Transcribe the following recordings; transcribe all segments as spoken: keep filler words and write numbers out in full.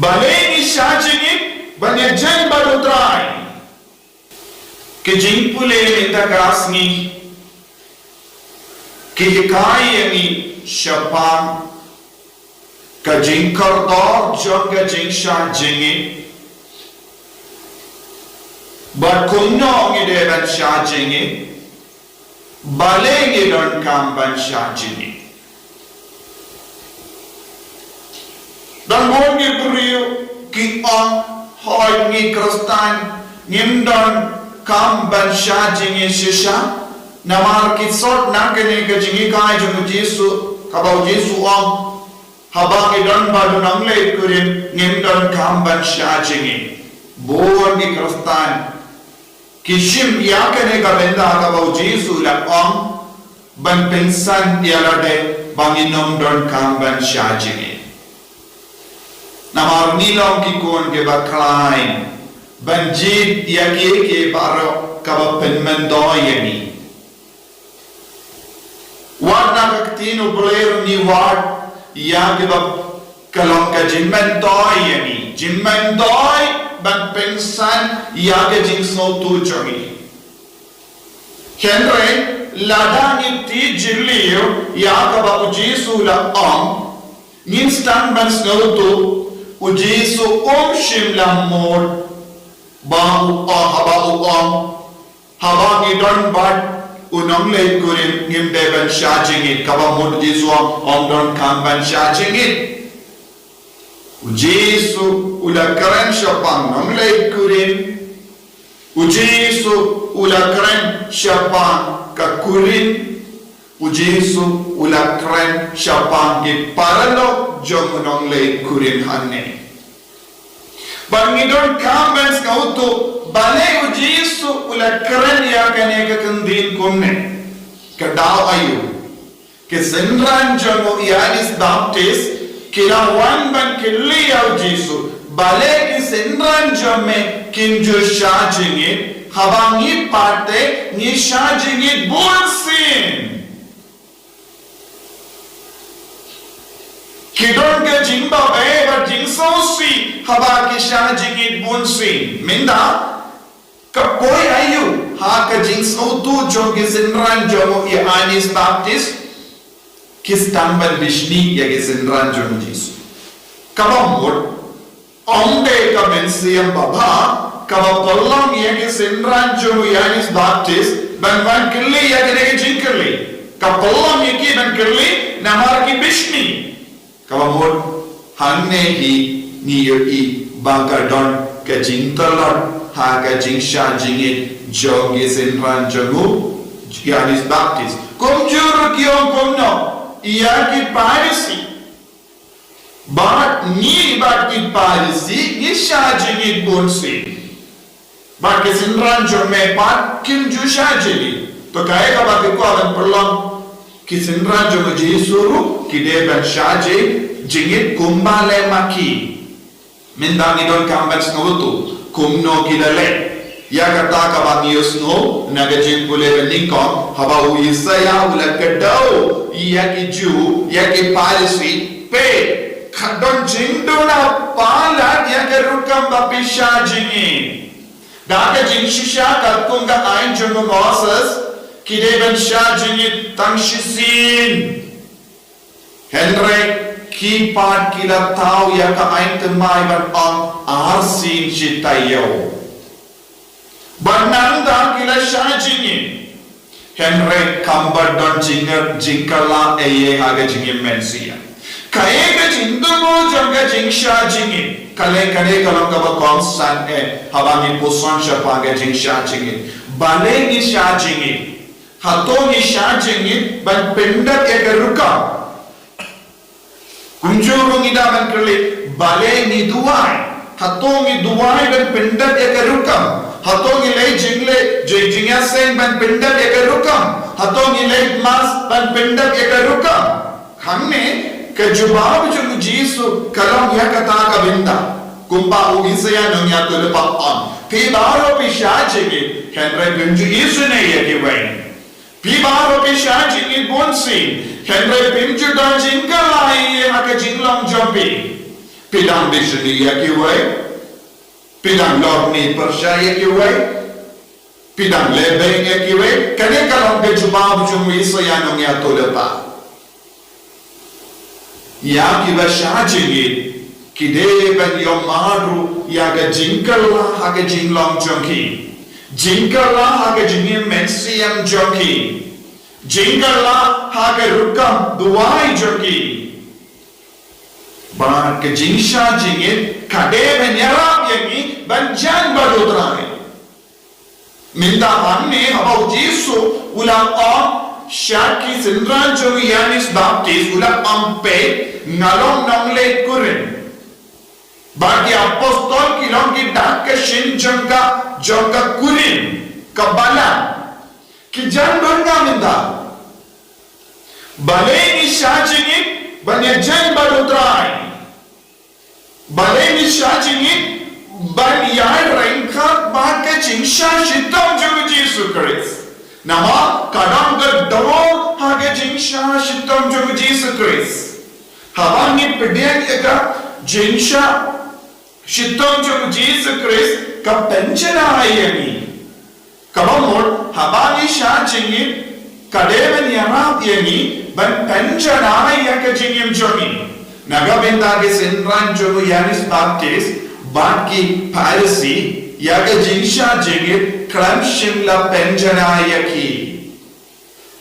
Balei ngi shah jingit ban ïajan bad U Trai? Ki jingpule mynta ka sngi ki hikai ïa ngi shaphang ka jingkordor jong ka jingshah jingit, bad kumno ngi dei ban shah jingit, balei ngi donkam ban shah jingit. Don bun ki briew ki ong, hooid, ngi Khristan ngim donkam ban shah jingit shisha, namar ki sot na kane ka jinghikai jong U Jisu, kaba U Jisu u ong, haba ngi don bad u nongleit kurim ngim donkam ban shah jingit. Bun ki Khristan ki shim ïa kane ka bynta kaba U Jisu u la ong, ban pynsan ïa lade ba ngin ym donkam ban shah jingit. Namar ngi long ki khun kiba khlaiñ ban jied ïa kiei kiei baroh kaba pynmyntoi ïa ngi. Wat na ka ktien U Blei ruh ngi wad ïa kiba, ka long ka jingmyntoi ïa ngi, jingmyntoi ban pynsan ïa ka jingsngewthuh jong ngi. Hynrei lada ngi tip jylliew ïa kaba U Jisu u la ong, ngin sdang ban sngewthuh, U Jisu um shym la mut ba u ong, haba u ong, haba ngi don bad u nongleit kurim ngim dei ban shah jingit, kaba mut U Jisu u ong, ym donkam ban shah jingit. U Jisu u la kren shaphang nongleit kurim. U Jisu u la kren shaphang ka kurim. U Jisu u la kren shaphang ki paralok jong u nongleit kurim hangne. Bad ngi donkam ban sngewthuh balei U Jisu u la kren ïa kane ka kyntien kumne. Ka daw aïu? Ki synran jong u Ïoannis Baptist ki la wan ban kylli ïa U Jisu, balei ki synran jong me kim ju shah jingit haba ngi pat te ngi shah jingit bunsien? Ki don ka jingbabe bad jingsngewsih haba ki shah jingit bunsien. Mynta ka poi aïu ha ka jingsngewthuh jong ki synran jong u Ïoannis Baptist? Ki sdang ban bishni ïa ki synran jong U Jisu. Kaba mut, ym dei ka mynsiem babha kaba pynlong ïa ki synran jong u Ïoannis Baptist ban wan kylli ïa kine ki jingkylli. Ka pynlong ïa ki ban kylli namar ki bishni. Kaba mut, hangne hi ngi ïohi ba ka don ka jingtlot ha ka jingshah jingit jong ki synran jong u Ïoannis Baptist. Kumjuh ruh ki ong kumno ïa ki Pharisi? Bad ngi bad ki Pharisi ngi shah jingit bunsien, bad ki synran jong me pat kim ju shah jingit. To kaei kaba ki kwah ban pynlong? Ki synran jong U Jisu ruh ki dei ban shah jingit kumba leh ma ki. Mynta ngi donkam ban sngewthuh kumno ki la leh. Ïa kata kaba ngi ïohsngew na ka jingpule ba nyngkong, haba u Isaïah u la kdew ïa ki Jiw, ïa ki Pharisi, peit, ka don jingduna palat ïa ka rukom ba phi shah jingit. Da ka jingshisha katkum ka aiñ jong u Moses, ki dei ban shah jingit tang shisien. Hynrei ki pat ki la thaw ïa ka aiñ thymmai ban ong arsien shi taïew. Bad nangta ki la shah jingit. Hynrei kam pat don jingngeit jingkylla ei ei ha ka jingim mynsiem. Kaei ka jingthmu jong ka jingshah jingit? Ka lei kane ka long kaba kongsan eh haba ngi puson shaphang ka jingshah jingit. Balei ngi shah jingit? Hato ngi shah jingit ban pyndep ïa ka rukom? Kumjuh ruh ngi da ban kylli, balei ngi duwai? Hato ngi duwai ban pyndep ïa ka rukom? Hato ngi leit jingleit, jing, jingïaseng ban pyndep ïa ka rukom? Hato ngi leit mass ban pyndep ïa ka rukom? Hangne ka jubab jong u Jisu ka long ïa kata ka bynta. Kumba u Isaïah nongïathuhlypa u ong, phi baroh phi shah jingit, hynrei phim ju isynei ïa kiwei. Phi baroh phi shah jingit bunsien, hynrei phim ju don jingkylla ei ei ha ka jinglong jong phi. Phi dang dishni ïa kiwei, phi dang lorni pyrshah ïa kiwei, phi dang lehbeiñ ïa kiwei. Kane ka long ka jubab jong u Isaïah nongïathuhlypa. Ïa kiba shah jingit, ki dei ban ïohmad ruh ïa ka jingkylla ha ka jinglong jong ki, jingkylla ha ka jingim mynsiem jong ki, jingkylla ha ka rukom duwai jong ki. Bad ka jingshah jingit ka dei ban ïarap ïa ngi ban jan bad u Trai. Mynta hangne haba u Jisu u la ong sha ki synran jong u Ïoannis Baptist, u la ong, peit, nga long nongleit kurim. Bad ki apostol ki long ki dak ka shin jong ka, jong ka kurim, ka balang. Ki jan bad nga mynta. Balei ngi shah jingit ban ïajan bad u Trai? Balei ngi shah jingit ban ïaryngkat bad ka jingshah shitom jong u Jisu Khrist? Namar ka dang ka dor ha ka jingshah shitom jong u Jisu Khrist. Haba ngi pdiang ïa ka jingshah shitom jong u Jisu Khrist ka pynjanai ïa ngi. Kaba mut, haba ngi shah jingit, ka dei ban ïarap ïa ngi ban pynjanai ïa ka jingim jong ngi. Na ka bynta ki synran jong u Ïoannis Baptist bad ki Pharisi, ïa ka jingshah jingit khlem shym la pynjanai ïa ki.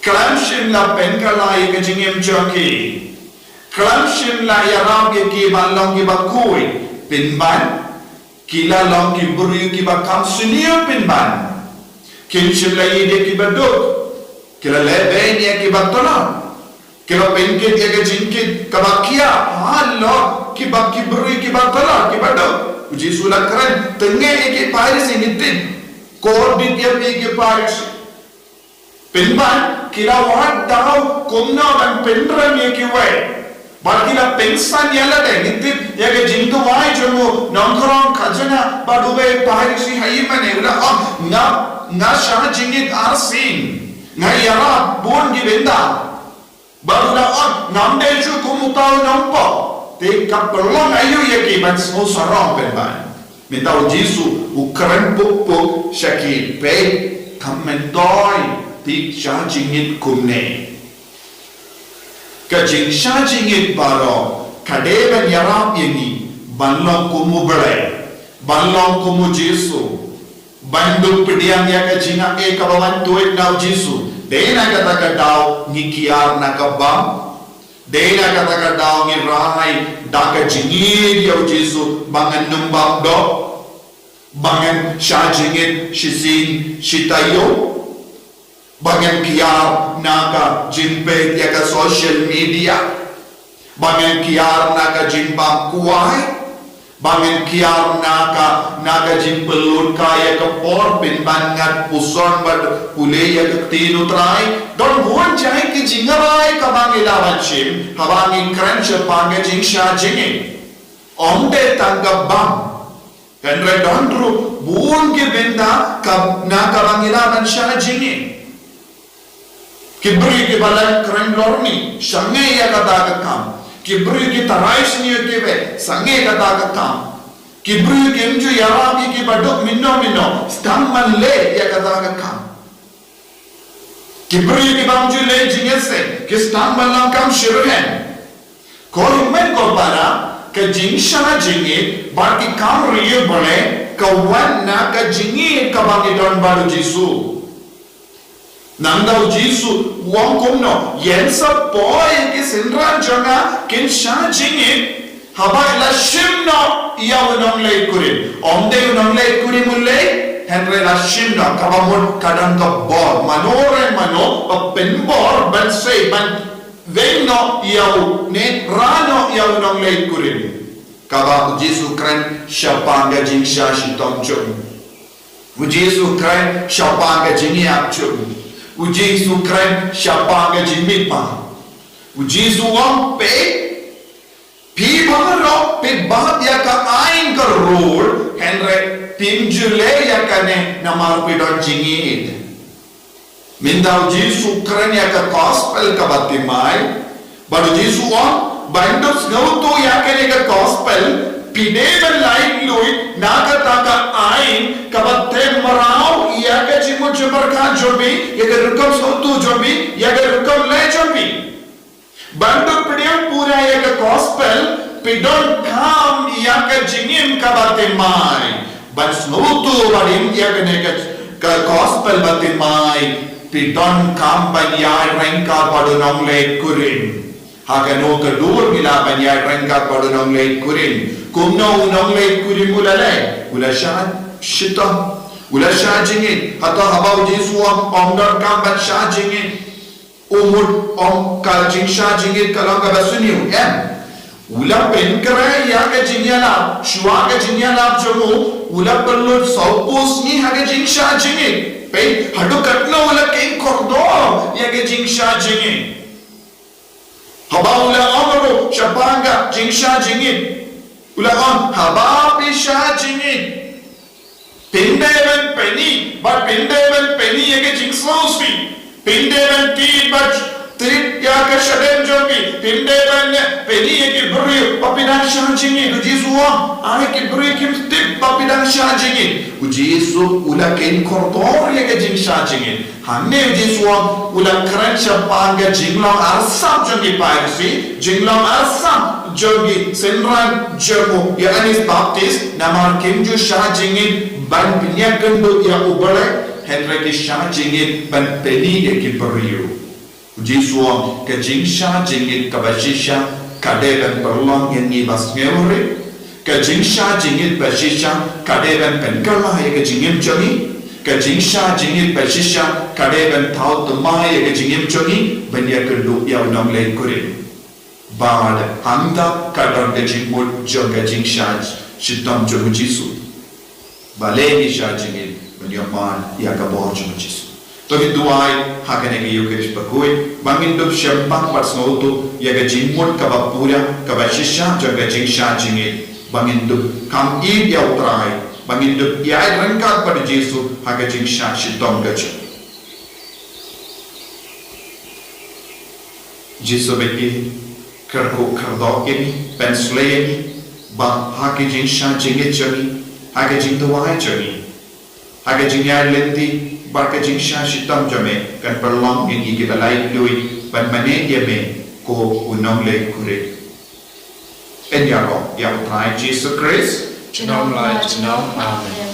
Khlem shym la pynkylla ïa ka jingim jong ki. Khlem shym la ïarap ïa ki ban long kiba khuid, pynban ki la long ki briew kiba kham sniew pynban. Kim shym la ïeit ïa kiba duk. Ki la lehbeiñ ïa kiba tola. Ki la pynkit ïa ka jingkit kaba khia halor kiba, ki briew kiba tola, kiba duk. U Jisu u la kren, tang ïa ki Pharisi, ngi tip. Kordit ïa phi ki Pharisi. Pynban ki la wad daw kumno ban pynrem ïa kiwei. Bad ki la pynsan ïa lade, ngi tip ïa ka jingduwai jong u nongkhrong khajna bad uwei u Pharisi ha ïingmane, u la ong, nga, nga shah jingit arsien, nga ïarap bun ki bynta. Bad u la ong, ngam dei shuh kum uta u nongpop. Te ka pynlong aïu ïa ki ban sngewsarong pynban? Mynta u Jisu u kren puk puk sha ki, peit, kam myntoi phi shah jingit kumne. Ka jingshah jingit baroh ka dei ban ïarap ïa ngi ban long kum u Blei, ban long kum u Jisu. Ban dup pdiang ïa ka jingaiei kaba wan tuid na u Jisu. Dei na kata ka daw ngi kiar na ka bam. Dei na kata ka daw ngi rai da ka jingïeit ïa u Jisu ba ngan ym bam doh. Ba ngan shah jingit shisien shi taïew. Ba ngan kiar na ka jingpeit ïa ka social media. Ba ngan kiar na ka jingbam kwai. Ba ngan kiar na ka, na ka jingpynlut kai ïa ka por, pynban ngat puson bad pule ïa ka ktien u Trai. Don bun jait ki jingrai kaba ngi lah ban shim haba ngi kren shaphang ka jingshah jingit. Ym dei tang ka bam. Hynrei don ruh bun ki bynta ka, na kaba ngi lah ban shah jingit. Ki briew kiba leh kren lorni, sangeh ïa kata ka kam. Ki briew ki tharai sniew kiwei, sangeh kata ka kam. Ki briew kim ju ïarap ïa kiba duk mynno mynno, sdang ban leh ïa kata ka kam. Ki briew kibym ju leh jingïaseng, ki sdang ban long kam shi rynïeng. Ko hynmen ko para, ka jingshah jingit bad ki kam ri ïa Blei ka wan na ka jingïeit kaba ngi don bad u Jisu. Nangta u Jisu u ong kumno, ïeng sa poi ïa ki synran jong nga kin shah jingit, haba la shim noh ïa u nongleit kurim. Ym dei u nongleit kurim u leit, hynrei la shim noh, kaba mut ka don ka bor. Mano re mano ba pynbor ban sei ban weng noh ïa u ne rah noh ïa u nongleit kurim. Kaba u Jisu kren shaphang ka jingshah shitom jong u. U Jisu kren shaphang ka jingïap jong u. U Jisu kren shaphang ka jingmihpat. U Jisu u ong, peit, phi baroh phi bad ïa ka aiñ ka rul, hynrei phim ju leh ïa kane namar phi don jingïeit. Mynta u Jisu u kren ïa ka gospel kaba thymmai, bad u Jisu u ong, Ban dup sngewthuh ïa kane ka gospel, phi dei ban laitluid na kata ka aiñ kaba teh mraw ïa ka jingmut jingpyrkhat jong phi, ïa ka rukom sngewthuh jong phi, ïa ka rukom leh jong phi. Ban dup pdiang pura ïa ka gospel, phi donkam ïa ka jingim kaba thymmai. Ban sngewthuh ba im ïa kane ka, ka gospel ba thymmai, phi donkam ban ïaid ryngkat bad u nongleit kurim. Ha kano ka dur ngi lah ban ïaid ryngkat bad u nongleit kurim? Kumno u nongleit kurim u la leh? U la shah shitom. U la shah jingngeit. Hato haba u Jisu u ong, ym donkam ban shah jingngeit, u mut ong ka jingshah jingngeit ka long kaba sniew? Em. U la pynkhreh ïa ka jingïalap. Shuwa ka jingïalap jong u, u la pynlut sawphew sngi ha ka jingshah jingngeit. Peit, haduh katno u la kheiñ kordor ïa ka jingshah jingngeit. Haba u la ong ruh shaphang ka jingshah jingngeit, u la ong, haba phi shah jingngeit, phin dei ban pyni, bad phin dei ban pyni ïa ka jingsngewsih. Phin dei ban tied bad tied ïa ka shadem jong phi. Phin dei ban pyni ïa ki briew ba phi dang shah jingngeit. U Jisu u ong, ai ki briew kim tip ba phi dang shah jingngeit. U Jisu u la kheiñ kordor ïa ka jingshah jingngeit. Hangne u Jisu u ong, u la kren shaphang ka jinglong arsap jong ki Pharisi, jinglong arsap jong ki synran jong u Ïoannis Baptist, namar kim ju shah jingngeit ban pynïakynduh ïa U Blei, hynrei ki shah jingngeit ban pyni ïa ki briew. U Jisu u ong, ka jingshah jingngeit kaba shisha ka dei ban pynlong ïa ngi ba sngewrit. Ka jingshah jingngeit ba shisha ka dei ban pynkylla ïa ka jingim jong ngi. Ka jingshah jingngeit ba shisha ka dei ban thaw thymmai ïa ka jingim jong ngi ban ïakynduh ïa u nongleit kurim. Bad hangta ka don ka jingmut jong ka jingshah shitom jong u Jisu. Balei ngi shah jingngeit? Ban ïohmad ïa ka bor jong u Jisu. To ngin duwai ha kane ka Eucharist bakhuid ba ngin dup shemphang bad sngewthuh ïa ka jingmut kaba pura kaba shisha jong ka jingshah jingngeit, ba ngin dup kham ïeit ïa u Trai, ba ngin dup ïaid ryngkat bad u Jisu ha ka jingshah shitom ka jong u. Jisu bad ngi, kyrkhu kyrdoh ïa ngi, pynsleh ïa ngi, ba ha ka jingshah jingngeit jong ngi, ha ka jingduwai jong ngi, ha ka jingïaid lynti bad ka jingshah shitom jong me kan pynlong ïa ngi kiba laitluid ban mane ïa me ko u nongleit kurim. Yn ïaroh ïa u Trai Jisu Khrist. Junom la junom. Amen.